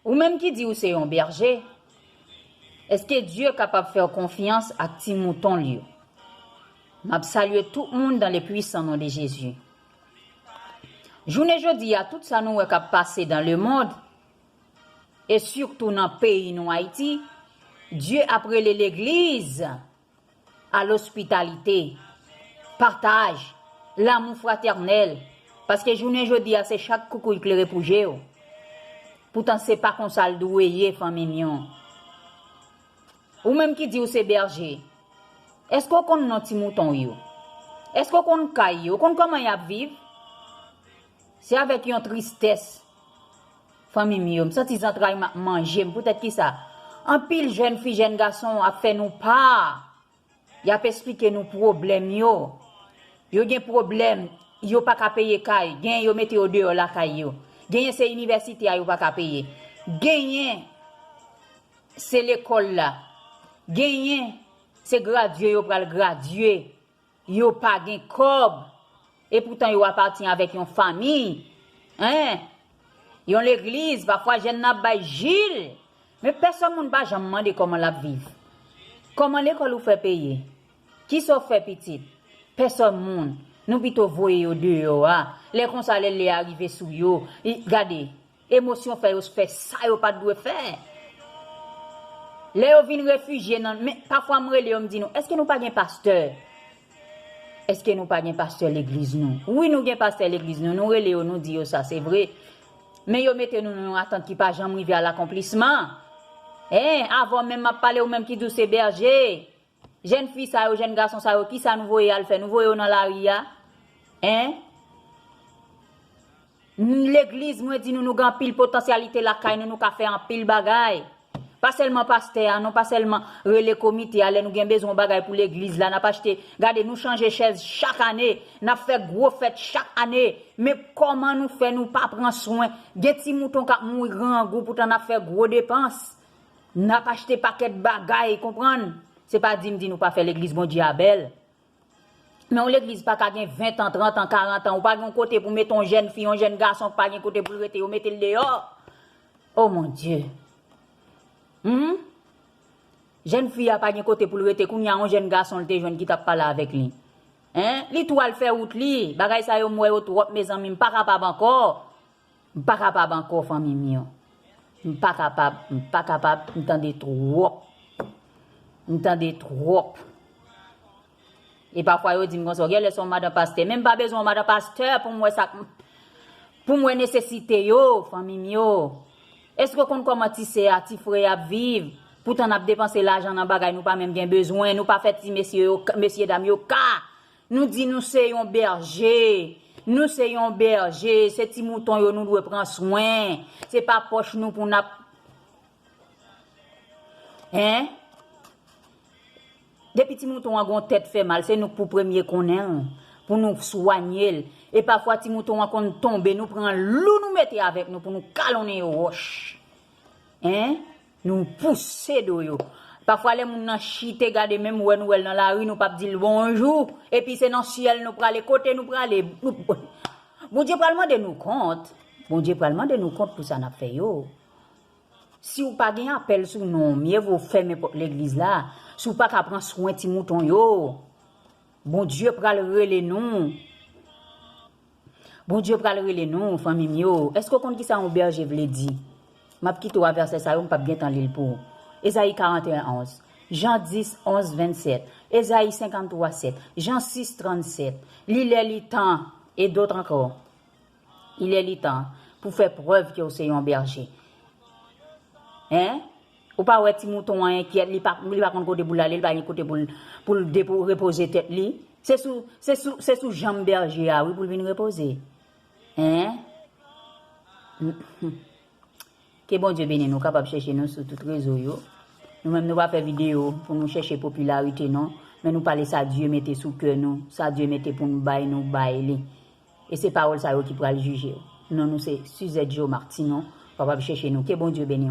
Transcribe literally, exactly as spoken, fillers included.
Ou menm ki di ou se yon bèje, èske Dye kapab fè w konfyans ak ti mouton l yo? M ap salye tout moun dans le puissant nom de Jésus. Jounen jodi a, tout sa nou wè k ap pase dans le monde, e sitou nan peyi nou Ayiti, Dye ap rele legliz a lospitalite, pataj, lanmou fratènèl, paske jounen jodi a se chak koukouy klere pou je w. Poutan se pa konsa l dwe ye, fanmi m yo. Ou menm ki di w se bèje, èske w konn non ti mouton w yo? Èske w konn kay yo? Ou konn kòman y ap viv? Se avèk yon tristès, fanmi m yo, m santi zantray m ap manje m. Poutèt ki sa? Anpil jèn fi, jèn gason ap fè nou pa. Y ap esplike nou pwoblèm yo. Yo gen pwoblèm, yo pa ka peye kay. Genyen yo mete yo deyò lakay yo. Genyen se inivèsite a yo pa ka peye. Genyen se lekòl la. Genyen se gradye yo pral gradye. Yo pa gen kòb. E poutan yo apatyen avèk yon fanmi. Hein? Yon legliz, pafwa jèn nan ap bay jil. Men pèsòn moun pa janm mande kòman l ap viv. Kòman lekòl ou fè peye? Kisa w fè pitit? Pèsòn moun. Nou pito voye yo deyò a. Lè konsa, lè lè a rive sou yo, i- gade, emosyon fè yo fè sa yo pa t dwe fè. Lè yo vin refijye nan, men pafwa m rele yo, m di nou, èske nou pa gen pastè? Èske nou pa gen pastè legliz nou? Wi, nou gen pastè legliz nou. Nou rele yo, nou di yo sa, se vre. Men yo mete nou nan yon atant ki pa janm rive a lakonplisman. Hein, avè w menm m ap pale, ou menm ki di w se bèje. Jèn fi sa yo, jèn gason sa yo, kisa nou voye al fè? Nou voye yo nan lari a? Hein? Legliz, mwen di nou, nou gen anpil potansyalite lakay nou, nou ka fè anpil bagay. Pa sèlman pastè a, non, pa sèlman rele komite a, lè nou gen bezwen yon bagay pou legliz la, n ap achte, gade, nou chanje chèz chak ane, n ap fè gwo fèt chak ane. Men kòman nou fè nou pa pran swen? Gen ti mouton k ap mouri grangou, poutan n ap fè gwo depans. N ap achte pakèt bagay, konprann? Se pa di m di nou pa fè legliz Bondye a bèl. Men yon legliz pa ka gen ven tan, trant an, karant an. Ou pa gen yon kote pou mete yon jèn fi, yon jèn gason ki pa gen kote pou l rete, yo mete l deyò. Oh mon Dieu. Hmm? Jèn fi a pa gen kote pou l rete. Kounye a, yon jèn gason l te jwenn ki t ap pale avèk li. Hein? Li tou al fè wout li. Bagay sa yo, m wè yo twòp, mezanmi, m pa kapab ankò. M pa kapab ankò, fanmi m yo. M pa kapab, m pa kapab, m tande twòp. M tande twòp. E pafwa yo di m konsa, w gen lè se yon madan pastè. Men m pa bezwen yon madan pastè pou m wè sa, pou m wè nesesite yo, fanmi m yo. Èske w konn kòman ti sè a, ti frè ap viv? Poutan n ap depanse lajan nan bagay nou pa menm gen bezwen, nou pa fè ti mesye yo, mesye dam yo ka. Nou di nou se yon bèje. Nou se yon bèje, se ti mouton yo nou dwe pran swen. Se pa pòch nou pou n ap, hein? Depi ti mouton an gon tèt fè mal, se nou k pou premye konnen l, pou nou swanye l. E pafwa ti mouton an konn tonbe, nou pran lou nou mete avèk nou pou nou kalonnen yo wòch. Hein? Nou pouse do yo. Pafwa lè moun nan chite, gade, menm wè nou wè l nan lari, nou p ap di l bonjou. Epi se nan syèl nou prale, kote nou prale? Nou- Bondye pral mande nou kont. Bondye pral mande nou kont pou sa n ap fè yo. Si w pa gen apèl sou non w, mye vo w fèmen pòt legliz la. Si w pa ka pran swen ti mouton yo, Bondye pral rele nou. Bondye pral rele nou, fanmi m yo. Èske w konn kisa yon bèje vle di? M ap kite w a vèsè sa yo, m p ap gentan li l pou ou. Ezayi karant e yon onz, Jan dis, onz, vennsèt, Ezayi senkanntwa sèt, Jan sis, trannsèt, Li lè, li tan, e dòt ankò. Li lè, li tan pou fè prèv ke w se yon bèje. Hein? Ou pa wè ti mouton an enkyèt, li pa, li pa konn kote pou l ale, li pa gen kote pou l, pou l depo-, repoze tèt li. Se sou, se sou, se sou janm bèje a, wi, pou l vin repoze. Hein? Ke Bondye beni nou, kapab chèche nou sou tout rezo yo. Nou menm nou pa fè videyo pou nou chèche popilarite non, men nou pale sa Dye mete sou kè nou, sa Dye mete pou nou bay, nou bay li. E se pawòl sa yo ki pral jije w. Non nou se Suzette Jo Martinon, kapab chèche nou. Ke Bondye beni w.